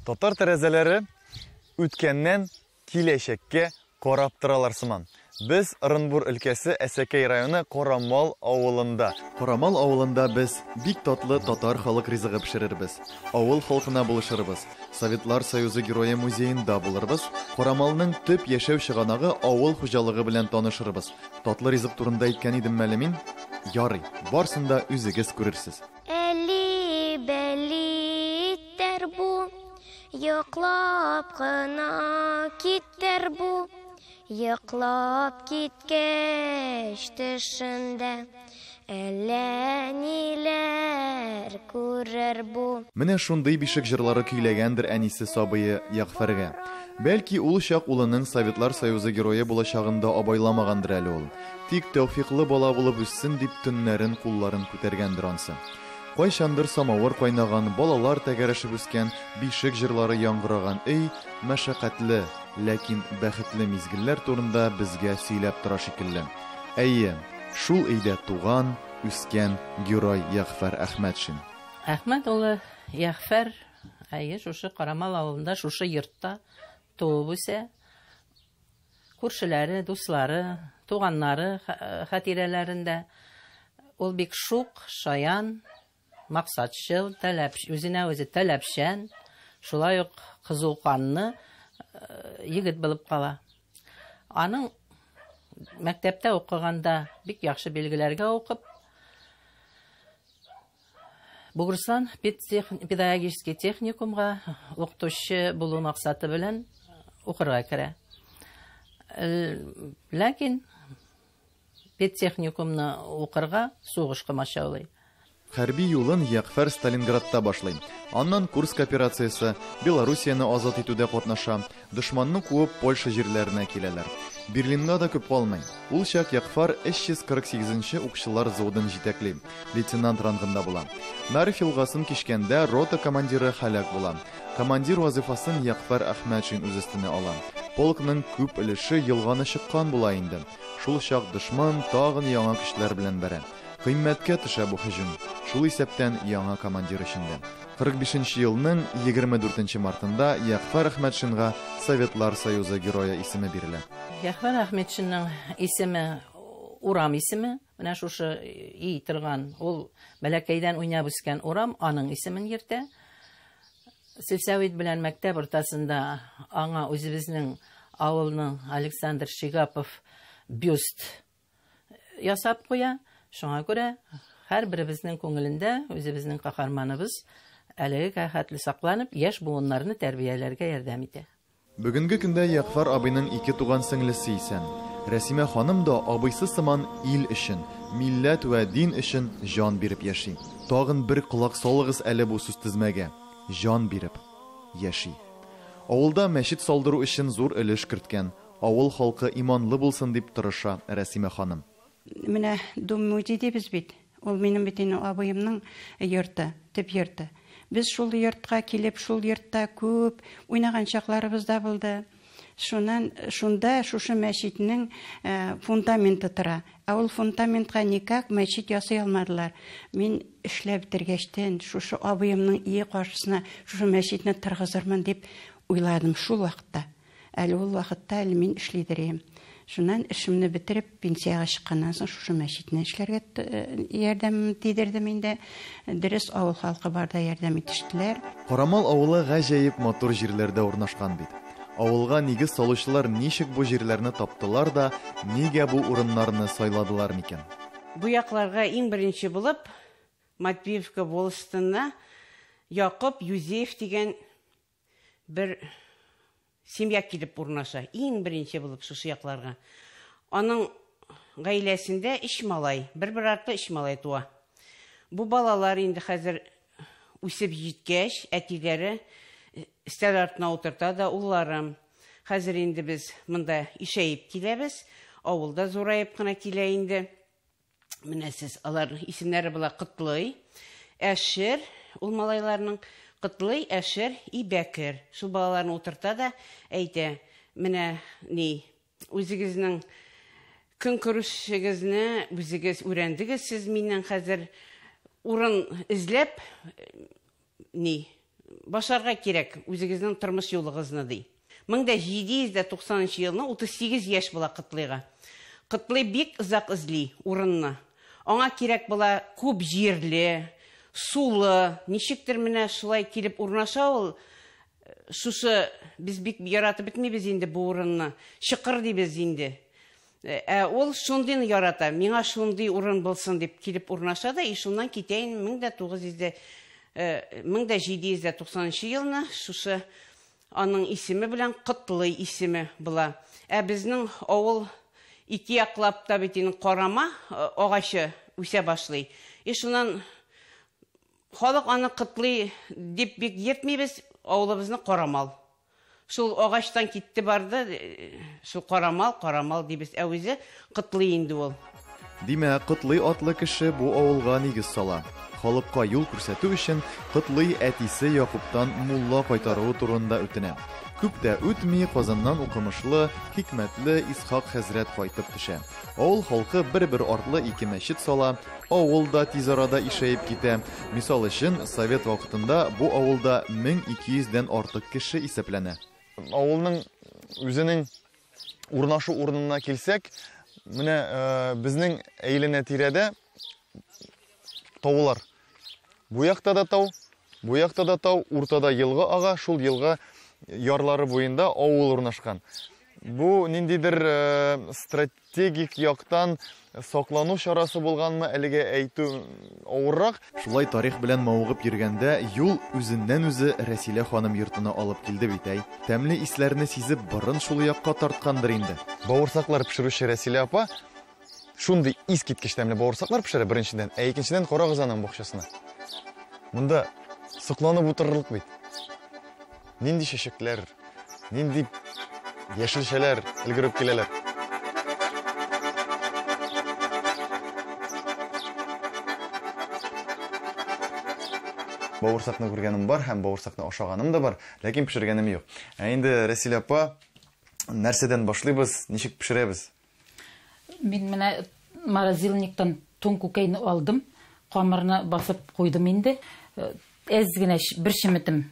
Татар тәрәзәләре үткәннән киләчәккә карап торалар сыман. Без Ырынбур өлкәсе Әсәкәй районы Карамал авылында. Карамал авылында без бик татлы татар халык ризыгы пешерербез, авыл халкына булышырбыз, Советлар Союзы Герое музеенда булырбыз, Карамалның төп яшәү чыганагы авыл хуҗалыгы белән танышырбыз. Татлы ризык турында әйткән идемме әле мин? Ярый, барсын да үзегез күрерсез. Әли бәли итәр бу, Йоклап кына китәр бу. Йоклап киткәч төшендә әллә ниләр күрер бу. Менә шундый бишек җырлары көйләгәндер әнисе сабые Ягъфәргә. Бәлки, ул чак улының Советлар Союзы Герое булачагын да абайламагандыр әле ул. Тик тәүфикълы бала булып үссен дип төннәрен кулларын күтәргәндер ансы. Кайчандыр самавыр кайнаган, балалар тәгәрәшеп үскән, бишек җырлары яңгыраган өй мәшәкатьле, ләкин бәхетле мизгелләр турында безгә сөйләп тора шикелле. Әйе, шул өйдә туган, үскән герой Ягъфәр Әхмәтшин. Әхмәт улы Ягъфәр, әйе, шушы Карамал авылында, шушы йортта туып үсә. Күршеләре, дуслары, туганнары хатирәләрендә ул бик шук, шаян, максатчыл, таләп, үзенә үзе таләпчән, шулай ук кызу канлы егет булып кала. Аның мәктәптә укыганда бик яхшы билгеләргә укып, Бугурсан педагогический техникумга укытучы булу максаты белән укырга керә. Ләкин педтехникумны укырга сугыш комачаулый. Хәрби юлын Ягъфәр Сталинградта башлый. Аннан Курск операциясе, Белоруссияне азат итүдә катнаша, дошманны куып Польша җирләренә киләләр. Берлинга да күп калмый. Ул чак Ягъфәр 348 нче укчылар взводын җитәкли, лейтенант рангында була. Нарев елгасын кичкәндә рота командиры һәлак була. Командир вазыйфасын Ягъфәр Әхмәтшин үз өстенә ала. Полкның күп өлеше елганы чыккан була инде. Шул чак дошман тагын яңа көчләр белән бәрә. Кыйммәткә төшә бу һөҗүм, шул исәптән яңа командир өчен дә. 45 нче елның 24 нче мартында Ягъфәр Әхмәтшинга Советлар Союзы Герое исеме бирелә. Ягъфәр Әхмәтшинның исеме урам исеме, менә шушы өй торган, ул бәләкәйдән уйнап үскән урам аның исемен йөртә. Сельсовет белән мәктәп уртасында аңа үзебезнең авылның Александр Шигапов бюст ясап куя. Шуңа күрә һәрберебезнең күңелендә үзебезнең каһарманыбыз әлеге хәтле сакланып, яшь буыннарны тәрбияләргә ярдәм итә. Бүгенге көндә Ягъфәр абыйның ике туган сеңлесе исән. Рәсимә ханым да абыйсы сыман ил өчен, милләт вә дин өчен җан биреп яши. Тагын бер колак салыгыз әле бу сүзтезмәгә, җан биреп яши. Авылда мәчет салдыру өчен зур өлеш керткән, Авыл халкы иманлы булсын дип тырыша Рәсимә ханым. Менә дом-музей дибез бит. Ул минем бит инде абыемның йорты, төп йорты. Без шул йортка килеп, шул йортта күп уйнаган чакларыбыз да булды. Шуннан шунда шушы мәчетнең фундаменты тора. Ә ул фундаментка никак мәчет ясый алмадылар. Мин эшләп бетергәчтен, шушы абыемның ие каршысына шушы мәчетне торгызырмын дип уйладым шул вакытта. Әле ул вакытта әле мин эшлидер идем. Шуннан эшемне бетереп, пенсиягә чыкканнан соң шушы мәчетне эшләргә ярдәм тидердем инде. Дөрес, авыл халкы бар да ярдәм итештеләр. Карамал авылы гаҗәеп матур җирләрдә урнашкан бит. Авылга нигез салучылар ничек бу җирләрне таптылар да, нигә бу урыннарны сайладылар микән? Бу якларга иң беренче булып Матвеевка волостена Якуб Юзеев дигән бер семья килеп урнаша, иң беренче булып шушы якларга. Аның гаиләсендә өч малай, бер-бер артлы өч малай туа. Бу балалар инде хәзер үсеп җиткәч, әтиләре өстәл артына утырта да, улларым, хәзер инде без монда ишәеп киләбез, авыл да зураеп кына килә инде. Менә сез алар исемнәре була Котлый, Әшер, ул малайларның Котлый, Әшер и Бәкер. Шул балаларны утырта да әйтә, менә ни, үзегезнең көнкүрешегезне үзегез үрәндегез сез миннән хәзер урын эзләп, ни, Башларга кирәк үзегезнең тормыш юлыгызны, ди. 1790 елны 38 яшь була Котлыйга. Котлый бик озак эзли урынны. Аңа кирәк була күп җирле, сулы, ничектер менә шулай килеп урнаша ул. Шушы без бик яратып бетмибез инде бу урынны. Чыкыр дибез инде. Ә ул шундыйны ярата, миңа шундый урын булсын дип килеп урнаша да, и шуннан китә инде 1790 елны шушы аның исеме белән Котлый исеме була. Ә безнең авыл ике яклап та бит инде карама агачы үсә башлый. И шуннан халык аны Котлый дип бик йөртмибез, авылыбызны Карамал. Шул агачтан китте барды, шул Карамал, Карамал дибез, ә үзе Котлый инде ул. Димәк, Котлый атлы кеше бу авылга нигез сала. Халыкка юл күрсәтү өчен Котлый әтисе Якуптан мулла кайтаруы турында үтенә. Күп тә үтми, Казаннан укымышлы, хикмәтле Исхак хәзрәт кайтып төшә. Авыл халкы бер-бер артлы ике мәчет сала, авыл да тиз арада ишәеп китә. Мисал өчен, совет вакытында бу авылда 1200 дән артык кеше исәпләнә. Авылның үзенең урнашу урынына килсәк, менә безнең әйләнә тирәдә таулар. Бу якта да тау, бу якта да тау, уртада елга ага, шул елга ярлары буенда авыл урнашкан. Бу ниндидер стратегик яктан саклану чарасы булганмы, әлегә әйтү авыррак. Шулай тарих белән мавыгып йөргәндә юл үзеннән-үзе Рәсилә ханым йортына алып килде бит, әй. Тәмле исләрне сизеп борын шул якка тарткандыр инде. Бавырсаклар пешерүче Рәсилә апа шундый искиткеч тәмле бавырсаклар пешерә беренчедән, ә икенчедән карагыз аның бакчасына. Монда сокланып утырырлык бит. Нинди чәчәкләр, нинди яшелчәләр өлгереп киләләр. Бавырсакны күргәнем бар һәм бавырсакны ашаганым да бар, ләкин пешергәнем юк. Ә инде Рәсилә апа, нәрсәдән башлыйбыз, ничек пешерәбез? Мин менә морозильниктан туң күкәйне алдым, камырны басып куйдым инде. Әз генә бер чеметем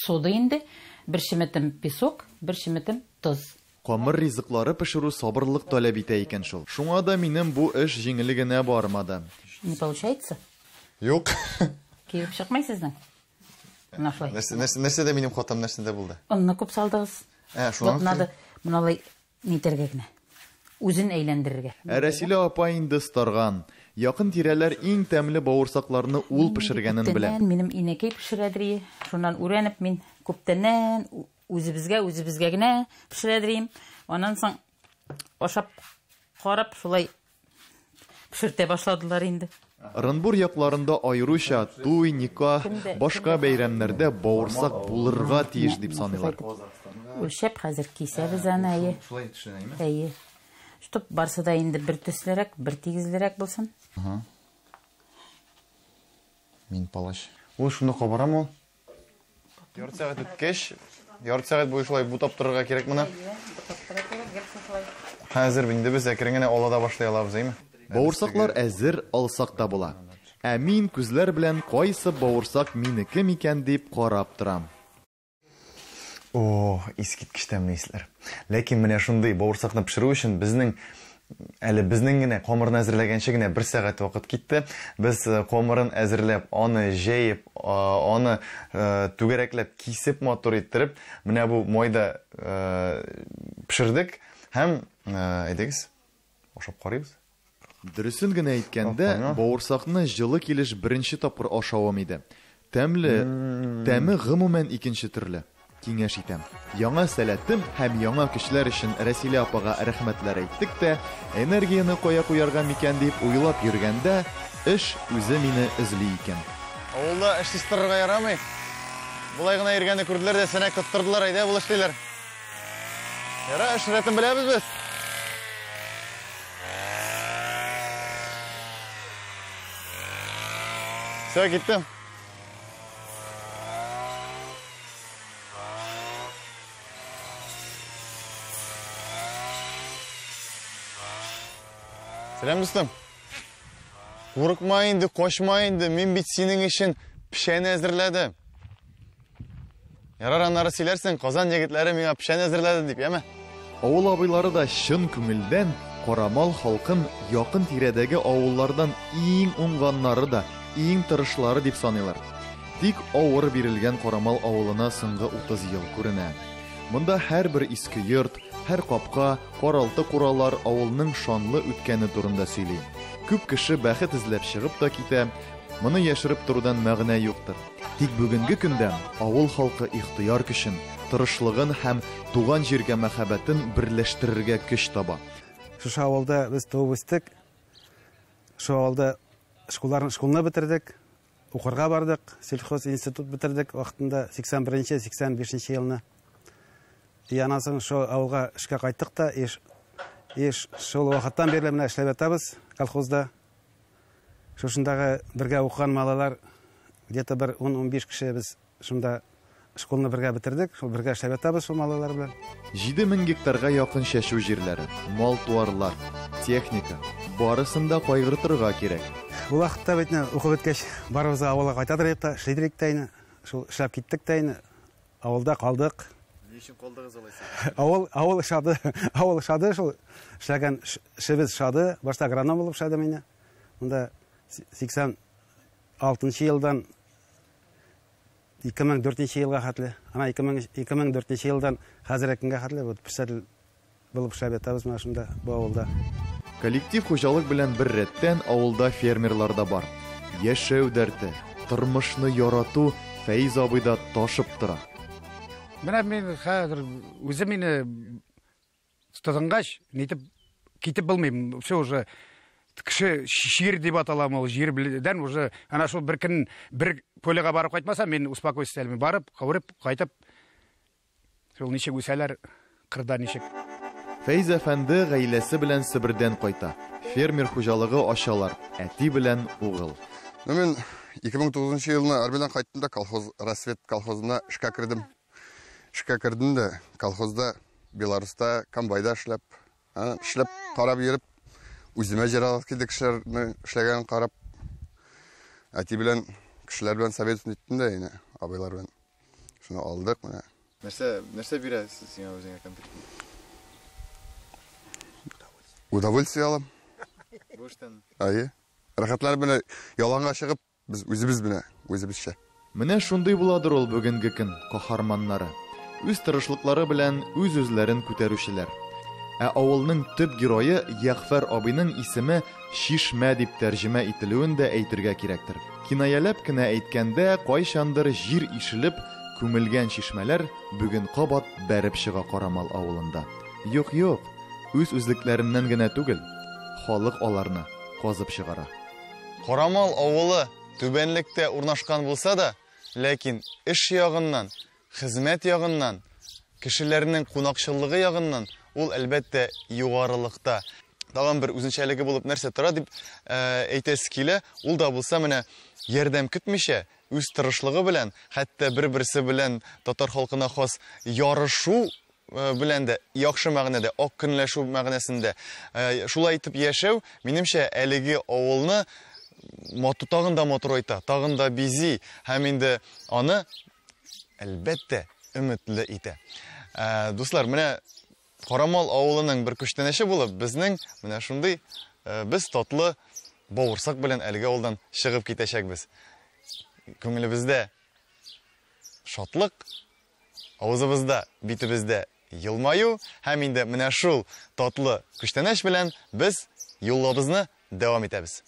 сода инде, бер чеметем песок, бер чеметем тоз. Камыр ризыклары пешерү сабырлык таләп итә икән шул. Шуңа да минем бу эш җиңел генә бармады. Не получается? Юк. Килеп чыкмый сезнең? Менә шулай. Нәрсә дә минем хатам нәрсәдә булды? Онны күп салдыгыз. Шуннан Вот надо моналай нитәргә генә. Үзен әйләндерергә. Ә Рәсилә апа инде старган. Якын тирәләр иң тәмле бавырсакларны ул пешергәнен белә. Күптәннән минем инәкәй пешерәдер. Шуннан үрәнеп мин күптәннән үзебезгә генә пешерәдер. Аннан соң ашап карап шулай пешертә башладылар инде. Ырынбур якларында аеруча туй, никах, башка бәйрәмнәрдә бавырсак булырга тиеш дип саныйлар. Үлчәп хәзер кисәбез аны, әйе. Шулай төшенәме? Әйе. Чтоб барсы да инде бер төслерәк, бер тигезлерәк булсын. Мин палач. Ул шуны кабарам ул. Ярты сәгать үткәч, ярты сәгать буе шулай бутап торырга кирәк моны. Хәзер инде без әкрен генә ала да башлый алабыз, әйме? Бавырсаклар әзер, алсак та була. Ә мин күзләр белән кайсы бавырсак минеке микән дип карап торам. О, искиткеч тәмле исләр. Ләкин менә шундый бавырсакны пешерү өчен әле безнең генә камырны әзерләгәнче генә бер сәгать вакыт китте. Без камырын әзерләп, аны җәеп, аны түгәрәкләп кисеп матур иттереп, менә бу майда пешердек һәм, әйдәгез, ашап карыйбыз. Дөресен генә әйткәндә, бавырсакны җылы килеш беренче тапкыр ашавым иде. Тәмле, тәме гомумән икенче төрле. Киңәш итәм. Яңа сәләтем һәм яңа көчләр өчен Рәсилә апага рәхмәтләр әйттек тә, энергияне кая куярга микән дип уйлап йөргәндә, эш үзе мине эзли икән. Авылда эшсез торырга ярамый. Болай гына йөргәнне күрделәр дә сәнәк тоттырдылар, әйдә булыш диләр. Яра, эш рәтен беләбез без. Все, киттем. Сәлам, дустым. Курыкма инде, качма инде. Мин бит синең өчен печән әзерләдем. Ярар, аннары сөйләрсең, Казан егетләре миңа печән әзерләде дип, яме? Авыл абыйлары да чын күңелдән Карамал халкын якын тирәдәге авыллардан иң уңганнары да, иң тырышлары дип саныйлар. Тик авыр бирелгән Карамал авылына соңгы 30 ел күренә. Монда һәрбер иске йорт, һәр капка, каралты-куралар авылның шанлы үткәне турында сөйли. Күп кеше бәхет эзләп чыгып та китә, моны яшереп торудан мәгънә юктыр. Тик бүгенге көндә авыл халкы ихтыяр көчен, тырышлыгын һәм туган җиргә мәхәббәтен берләштерергә көч таба. Шушы авылда без туып үстек. Шул авылда школларны, школны бетердек. Укырга бардык, сельхоз институт бетердек вакытында 81-85 елны. И аннан соң шул авылга эшкә кайттык та, и и шул вакыттан бирле менә эшләп ятабыз колхозда. Шушындагы бергә укыган малайлар где-то бер 10-15 кеше без шунда школны бергә бетердек, шул бергә эшләп ятабыз шул малайлар белән. 7000 гектарга якын чәчү җирләре, мал-туарлар, техника, барысын да кайгыртырга кирәк. Бу вакытта бит укып беткәч, барыбыз да авылга кайтадыр идек тә, эшлидер идек тә инде. Шул эшләп киттек тә инде. Авылда калдык. Ни өчен калдыгыз алайса? Авыл, авыл ошады, авыл ошады шул. Эшләгән эшебез ошады. Башта агроном булып эшләдем инде. Монда 86 елдан 2004 елга хәтле. Ана 2004 елдан хәзерге көнгә хәтле вот председатель булып эшләп ятабыз менә шунда бу авылда. Коллектив хуҗалык белән бер рәттән авылда фермерлар да бар. Яшәү дәрте, тормышны ярату Фәиз абыйда ташып тора. Менә мин хәзер үзем мине тотынгач, нитеп китеп булмыйм. Все уже кеше җир дип аталамы ул, җир белән уже ана шул бер көн бер полега барып кайтмасам, мин успокоиться итә алмыйм. Барып, күреп, кайтып, шул ничек үсәләр, кырда ничек. Фәиз әфәнде гаиләсе белән Себердән кайта. Фермер хуҗалыгы ачалар, әти белән угыл. Ну, мин 2009 елны армиядән кайттым да колхоз, Рассвет колхозына эшкә кердем. Эшкә кердем дә колхозда Беларуста комбайда эшләп, эшләп карап йөреп, үземә җир алып килде кешеләрне эшләгәнен карап. Әти белән кешеләр белән совет иттем дә инде, абыйлар белән. Шуны алдык менә. Нәрсә, нәрсә бирә сиңа үзеңә конкретно? Удовольствие алам. Бу эштән. Әйе. Рәхәтләнеп менә яланга чыгып, без үзебез менә, үзебезчә. Менә шундый буладыр ул бүгенге көн каһарманнары. Үз тырышлыклары белән үз-үзләрен күтәрүчеләр. Ә авылның төп герое Ягъфәр абыйның исеме Чишмә дип тәрҗемә ителүен дә әйтергә кирәктер. Кинаяләп кенә әйткәндә, кайчандыр җир ишелеп, күмелгән чишмәләр бүген кабат бәреп чыга Карамал авылында. Юк, юк, үз үзлекләреннән генә түгел, халык аларны казып чыгара. Карамал авылы түбәнлектә урнашкан булса да, ләкин эш ягыннан, хезмәт ягыннан, кешеләрнең кунакчыллыгы ягыннан ул әлбәттә югарылыкта. Тагын бер үзенчәлеге булып нәрсә тора дип әйтәсе килә, ул да булса менә ярдәм көтмичә, үз тырышлыгы белән, хәтта бер-берсе белән татар халкына хас ярышу белән дә, яхшы мәгънәдә, ак көнләшү мәгънәсендә шулай итеп яшәү, минемчә, әлеге авылны матур, тагын да матурайта, тагын да бизи һәм инде аны әлбәттә өметле итә. Дуслар, менә Карамал авылының бер күчтәнәче булып, безнең менә шундый без татлы бавырсак белән әлеге авылдан чыгып китәчәкбез. Күңелебездә шатлык, авызыбызда, битебездә елмаю һәм инде менә шул татлы күчтәнәч белән без юллабызны дәвам итәбез.